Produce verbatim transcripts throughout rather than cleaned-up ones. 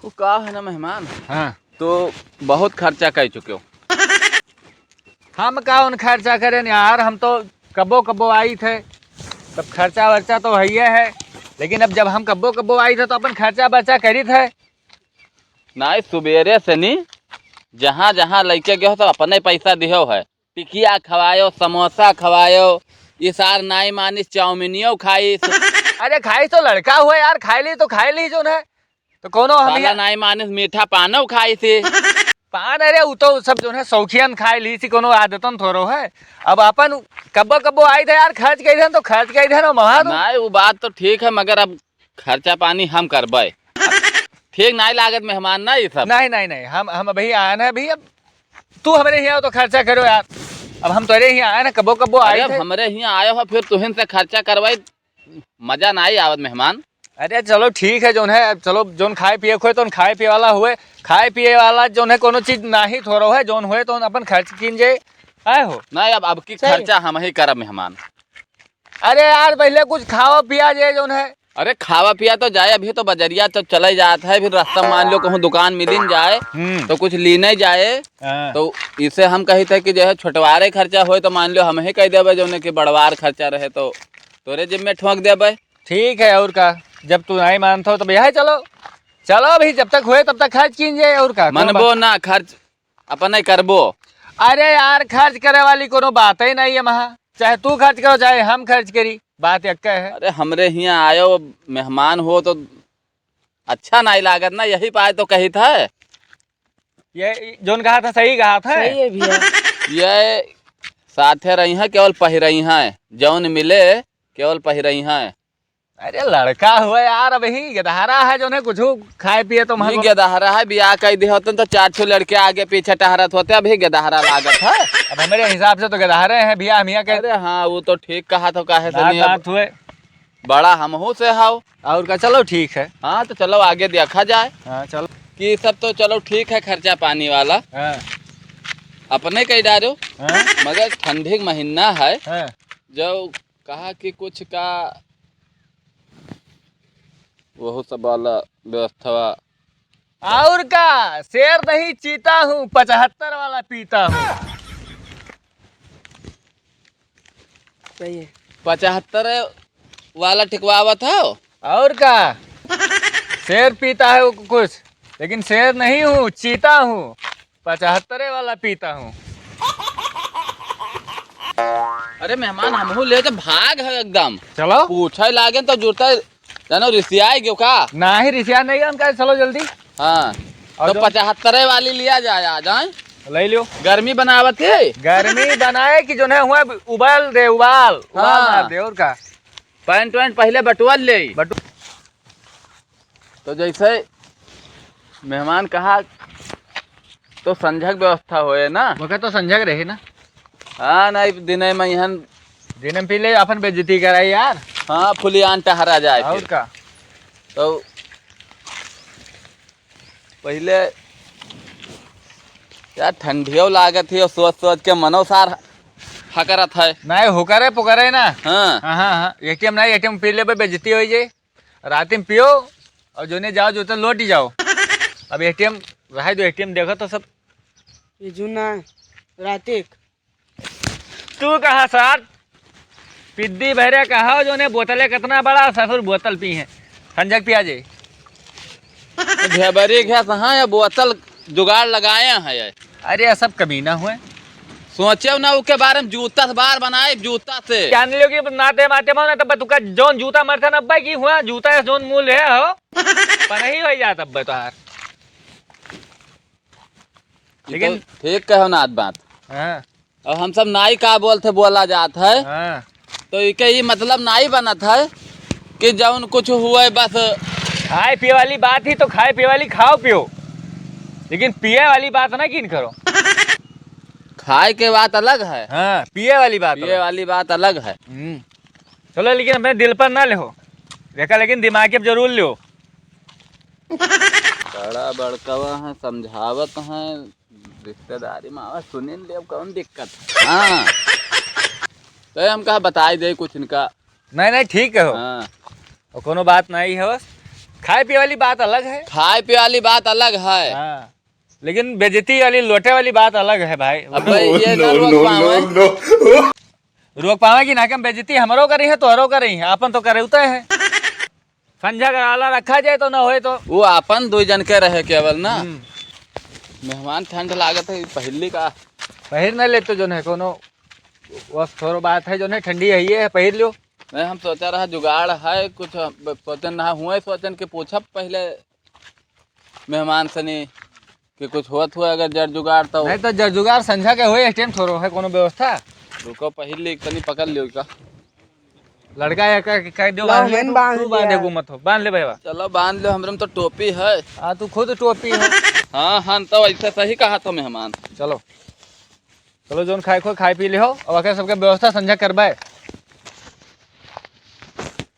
वो का है ना मेहमान, हाँ। तो बहुत खर्चा कर चुके हो। हम का उन खर्चा करें यार, हम तो कबो कबो आइत है, तब खर्चा वर्चा तो हइये है, लेकिन अब जब हम कबो कबो आइत है तो अपन खर्चा बर्चा करित है। नाई, सुबेरे से नी, जहाँ जहाँ लइके गयो तो अपने पैसा दिहो है, टिकिया खवायो, समोसा खवायो, ये सार नाई मानिस चाउमीनियो खाइस। अरे खाइस तो लड़का हुआ यार, खाए ली तो खाए ली जोन है, तो कोनो हम साला यहाँ नाई मानिस मीठा पानो खाइस। पान, अरे उ तो सब जोन है शौकियन खाए ली सी, कोनो आदतन थोरो है। अब अपन कब्बो कब्बो आइत है यार, खर्च कइ देन तो खर्च कइ देन, हम वहाँ तो नाई, वो बात तो ठीक है, मगर अब खर्चा पानी हम करबे। ठीक नाई लागत मेहमान ना ये सब। नहीं, नहीं, नहीं, हम, हम अभी आए ना अभी, अब तू हमरे यहाँ तो खर्चा करो यार, अब हम तोरे यहाँ आए ना, कब्बो कब्बो अरे आए अब थे। हमरे यहाँ आयो हो, फिर तुहिन से खर्चा करवाई, मजा नाई आवत मेहमान। अरे चलो ठीक है, जोन है, अब चलो जोन खाए पिए खोए तो खाए पिए वाला हुए, खाए पिए वाला जोन है कोनो चीज नाही थोरो है, जोन हुए तो अपन खर्च कीन जाए, आए हो। नहीं, अब, अब की सही। खर्चा हम ही करब मेहमान। अरे यार, पहले कुछ खावा पिया जे जोन है। अरे खावा पिया तो जाए, अभी तो बजरिया तो चले जात है, फिर रास्ता मान लो कहूँ दुकान मिलिन जाए, हम्म। तो कुछ लीने जाए। हाँ। तो इसे हम कही थे कि जो है छोटवारे खर्चा होए तो मान लो हम ही कह देबे, जोने कि बड़वार खर्चा रहे तो तोरे जिम्मे ठोंक देबे। ठीक है, और का, जब तू नहीं मानत हो तो भैया चलो, चलो अभी जब तक होए तब तक खर्च कीन जाए, और का, कौन मनबो बात? ना खर्च अपने करबो। अरे यार, खर्च करे वाली कोनो बात ही नहीं है महा, चाहे तू खर्च करो चाहे हम खर्च करी, बात एक है। अरे हमरे हियाँ आयो मेहमान हो तो अच्छा नहीं लागत ना, यही पाए तो कही था। ये जोन कहा था सही कहा था। सही है भैया। ये साथे रही हैं, केवल पहिरई हैं, जौन मिले केवल पहिरई हैं। अरे लड़का हुआ यार, अबही गदहरा है, जोन है कुछ खाए पिए तो ये महा गदहरा है, बियाह कई दे होते तो चार ठो लड़के आगे पीछे टहरत होते, अबही गदहरा लागत है। अब हमरे हिसाब से तो गदहरे हैं भैया, हम यहाँ के अरे हाँ, वो तो ठीक कहा तो काहे से बात नहीं, अब बात हुए। बड़ा हमहू से हाव। और का, चलो ठीक है। हाँ, तो चलो आगे देखा जाए। हाँ, चलो। कि सब तो चलो ठीक है, खर्चा पानी वाला हाँ। अपने कई डारो, हाँ। मगर ठंडी के महीना है, हाँ। जो कहा कि कुछ का वहू सब वाला व्यवस्था। और का, शेर नहीं चीता हूँ, पचहत्तर वाला पीता हूँ। सही है। पचहत्तर वाला ठिकवावत हो। और का, शेर पीता है वो कुछ, लेकिन शेर नहीं हूँ, चीता हूँ। पचहत्तरे वाला पीता हूँ। अरे मेहमान, हमहू ले तो भाग है एकदम। चलो। पूछे लागे तो जुड़ता है, जानो रिसियाए गयो का? नाही, रिसिया नहीं, हम कहे चलो जल्दी। हाँ। और तो जो पचहत्तरे वाली लिया जाए, आ जाए। ले लियो। गर्मी बनावत है। गर्मी बनाए कि जोन है हुआ उबाल दे, उबाल, उबाल हाँ। मार दे, और का? पैंट वैंट पहले बटुआ ले। बटु- तो जैसे मेहमान कहा, तो संझक व्यवस्था होए ना? ओके, तो संझक रहे ना। हाँ, नहीं, दिने में इहन दिने में पी ले, अपन बेइज्जती कराई यार। हाँ, फुलियान टहरा जाए और फिर। का? तो पहले यार, ठंडियो लागत है और सोच सोच के मनो सार हकरत है। नहीं, हुकरे पुकरे ना। हाँ। हाँ, हाँ, हाँ। एटीएम नहीं, एटीएम पी लेबे, बेइज्जती हो जाए। राती में पियो और जोने जाओ, जो तो लौट ही जाओ। अब एटीएम रहे दो, एटीएम देखो तो सब। ये जूना रातिक। तू कहा सार? पिद्दी भरे कहा, जोने बोतले कितना बड़ा ससुर बोतल पी है। संझक पिया जे। भेबरी गैस हाँ, ये बोतल जुगाड़ लगाए हैं ये। अरे, ये सब कमीना हुए। सोचे ना, उसके बारे में जूता से बार बनाए, जूता से। जान लियो कि नाते माते में ना, तब तुका जौन जूता मरता ना, अब्बा की हुआ, जूता है, जौन मूल है हो, पनही हो जात अब्बा तोहार। ये लेकिन तो ठीक कहो ना बात। हाँ। और हम सब नाई का बोलते बोला जात है। हाँ। तो इके ये मतलब नाई बनत है कि जौन कुछ हुए बस। खाए पिए वाली बात ही तो खाए पिए वाली खाओ पियो, लेकिन पिए वाली बात ना किन करो। खाए के बात अलग है। हाँ, पिए वाली बात पिए अलग। वाली बात अलग है। हम्म। चलो, लेकिन अपने दिल पर ना लेहो, देखा, लेकिन दिमाग के जरूर लियो। बड़ा बड़कवा है, समझावत है, रिश्तेदारी में आवा, सुनिन लेब, कौन दिक्कत है? हाँ। तो हम कहा बताई दे कुछ इनका। नहीं, नहीं, ठीक है हो। हाँ। और कोनो बात नहीं है बस। खाए पिए वाली बात अलग है। खाए पिए वाली बात अलग है। हाँ, लेकिन बेइज्जती वाली, लोटे वाली बात अलग है भाई। अब भाई, ये ना रोक पावे। रोक पावे कि ना, कि हम बेइज्जती हमरो करी है, तोहरो करी है, आपन तो करे उते है। संझा का आला रखा जाए तो ना होए तो। वो आपन दो जन के रहे केवल ना। हम्म। मेहमान ठंड लागत है, पहिरली का? पहिर नहीं लेते जो है कोनो, बस थोड़ो बात है जो है, ठंडी है, ये है, पहिर लो। नहीं, हम सोचा रहा जुगाड़ है कुछ, अब सोचन ना हुए, सोचन के पूछब पहले मेहमान सनी कि कुछ होत हुआ अगर जर जुगाड़ तो। नहीं तो जर जुगाड़ संझा के होए, इस टाइम थोड़ो है कोनो व्यवस्था। रुको, पहिर ली, तनी पकड़ लियो का। लड़का है का, कह दो लाओ, बांध ले, मैंने तू, बांध तू बांधे लिया। घूमत हो, बांध ले भैया। चलो बांध लो, हमरे में तो टोपी है। हाँ, तू खुद टोपी है। हाँ, हाँ, तो ऐसे सही कहा था मेहमान। चलो। चलो, जौन खाए को खाए पी लिहो, अब ओके सबके व्यवस्था संझा करबाए।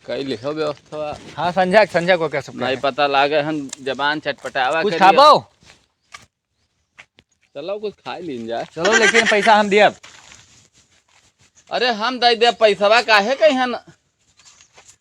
कई लिहो व्यवस्था। हाँ, संझा, संझा को क्या सब नहीं कहे? पता लागे, हम जबान चटपटावा कुछ करिए। खाबो? चलो, कुछ खाए लीन जाए। चलो, लेकिन पैसा हम दियब। अरे, हम दे देब पैसवा, काहे कहिहन?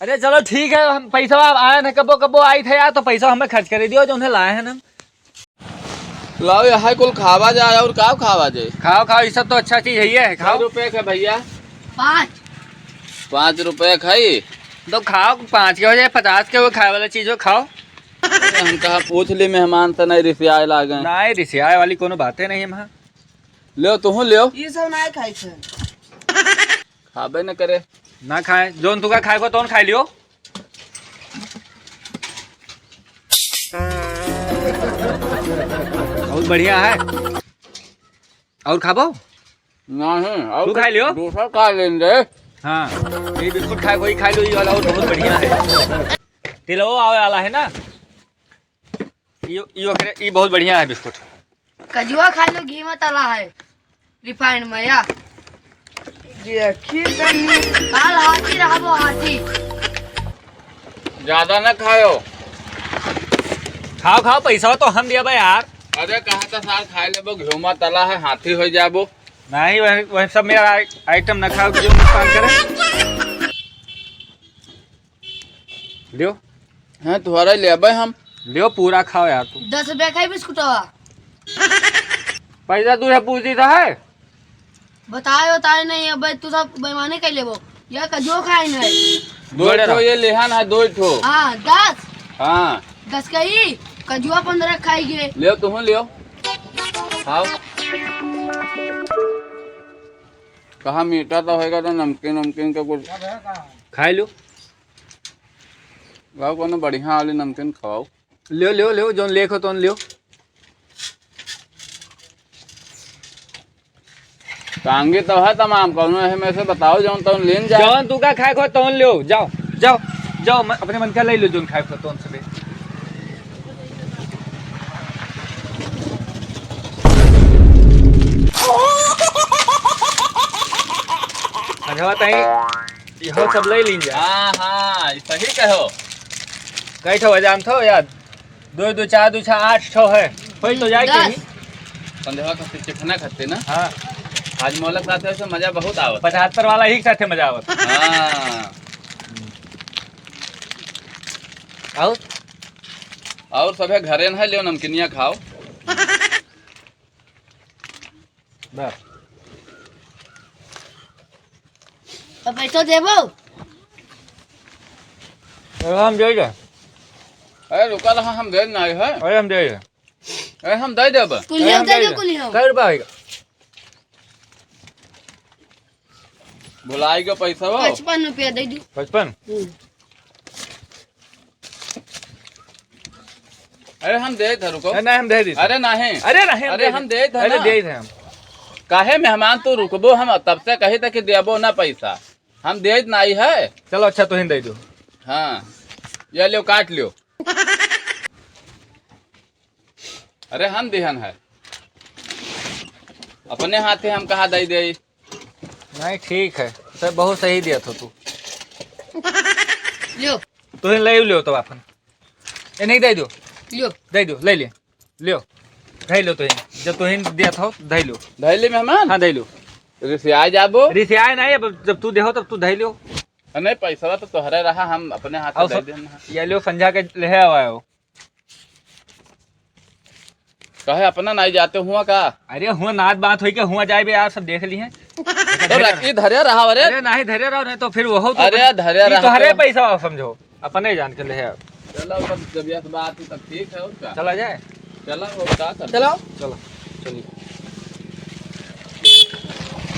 अरे चलो ठीक है, हम पैसा आए न, कबो कबो आई थे यार, तो पैसा हमें खर्च करे दियो, जो उन्हें लाए हैं ना। लाओ, यहाँ कुल खावा जाए, और का खावा जाए? खाओ, खाओ, ये सब तो अच्छा चीज है, ये है, खाओ। कै रुपए का भैया? पाँच। पाँच रुपए खाई? तो खाओ, पाँच के हो जाए, पचास के हो, खाए वाला चीज हो, खाओ। अरे, हम कहा पूछ ली मेहमान से, नहीं रिसियाए लागे। नहीं, रिसियाए वाली कोनो बातें नहीं है वहाँ। लेव, तुहूँ लेव। ये सब नहीं खाई थे। खाबे न करे। ना खाए, जौन तुका खाए को तौन खाए लियो। बहुत बढ़िया है। और खाबो? नहीं, और तू खाए लियो। दूसरा का लेंगे? हाँ, ये बिस्कुट खाए, वही खाए लो, ये वाला और बहुत बढ़िया है। तिलवो आवे वाला है ना? ई, ई ओकरे, ई बहुत बढ़िया है बिस्कुट। कजुआ खा लो, घी में तला है, रिफाइंड में या। देखी तनी। काल हाथी रहबो, हाथी। ज्यादा ना खायो। खाओ, खाओ, पैसा तो हम दिया बा यार। अरे, कहाँ का सार खाए लेबो, घी में तला है, हाथी हो जाबो। नहीं, वह, वह सब मेरा आइ-, आइटम ना खाओ, जो नुकसान करे। लियो। हैं, तुहरा लेबे हम। लियो, पूरा खाओ यार तू। दस रुपया का ही बिस्कुटवा। पैसा तू है, पूछ दी तो है। बताए, बताए नहीं, अब तू सब बेईमानी कर लेबो। या कजुआ खाए नहीं। दो बड़े ठो रहो। ये लेहन है, दो ठो। हाँ, दस। हाँ। दस का ही, कजुआ पन्द्रह खाई गे। लियो, तुहूँ लियो। खाओ। कहा मीठा तो होएगा तो नमकीन, नमकीन का कुछ। खाए लो। लाओ, कोनो बढ़िया वाली नमकीन खवाओ। लियो, लियो, लियो, जौन लेखो तौन लियो। टांगी तो है तमाम, कोनो है में से बताओ, जौन तौन लेन जाए। जौन तू का खाए को तौन लियो, जाओ, जाओ, जाओ, म-, अपने मन का ले लो, जौन खाए को तौन से ले। समझवा ताई। इहो सब ले लीन जा। हाँ, हाँ, ई सही कहो। कई ठो बजान थो यार? दो दो चार दो छः, आठ ठो है। कोई तो जाए के दस। ही। संध्या खातिर, चिखना खातिर ना? हाँ। आज मोलक साथे से मजा बहुत आवत। पचहत्तर वाला ही साथे मजा आवत। हाँ। और? और सभे घरे न है, लियो नमकीनिया खाओ। बस। तो पैसा देबो? अरे हम दे दे। अरे रुका रहा, हम दे नहीं है। अरे हम दे दे। अरे हम दे देब। कुल अरे हम दे दे दे। कुल। कै रुपया होइगा? भुलाई के पैसा हो? पचपन रुपया दे दू। पचपन? हम्म। अरे हम दे थे, रुको। अरे नहीं, हम दे दी। अरे नहीं। अरे नहीं, हम अरे दे हम दी। दे थे अरे ना। दे थे हम। काहे मेहमान तू रुकबो, हम तब से कही था कि देबो ना पैसा। हम दे नहीं है। चलो अच्छा, तू ही दे दो। हाँ, ये लियो, काट लियो। अरे हम दिहन है, अपने हाथे हम कहा दे दे। नहीं, ठीक है, सर, बहुत सही दिया था तू। लियो। तुहिन ले लियो तो आपन। ए, नहीं दे दो। लियो। दे दो, ले ले। लियो। धै लो तुहिन। जब तुहिन दिया था, धै लो। धै ले मेहमान? हाँ, धै लो। रिसिया जाबो? रिसिया नहीं, अब जब तू देहो, तब तू धै लियो। नहीं, पैसा तो तोहरे रहा, हम अपने हाथ से दे देना। ये लो, संझा के ले आवा हो। कहे अपना नहीं जाते हुआ का? अरे हुआ नात बात होई के हुआ जाए बे यार, सब देख ली हैं। तो रखी धरे रहा, अरे। अरे नहीं धरे रहो, नहीं तो फिर वो तो अरे धरे रहा तोहरे तो। पैसा समझो, अपने जान के ले आओ। चलो, जब, जब ये बात है, तब ठीक है, और का? चला जाए। चलो, और का कर? चलो। चलो, चलिए।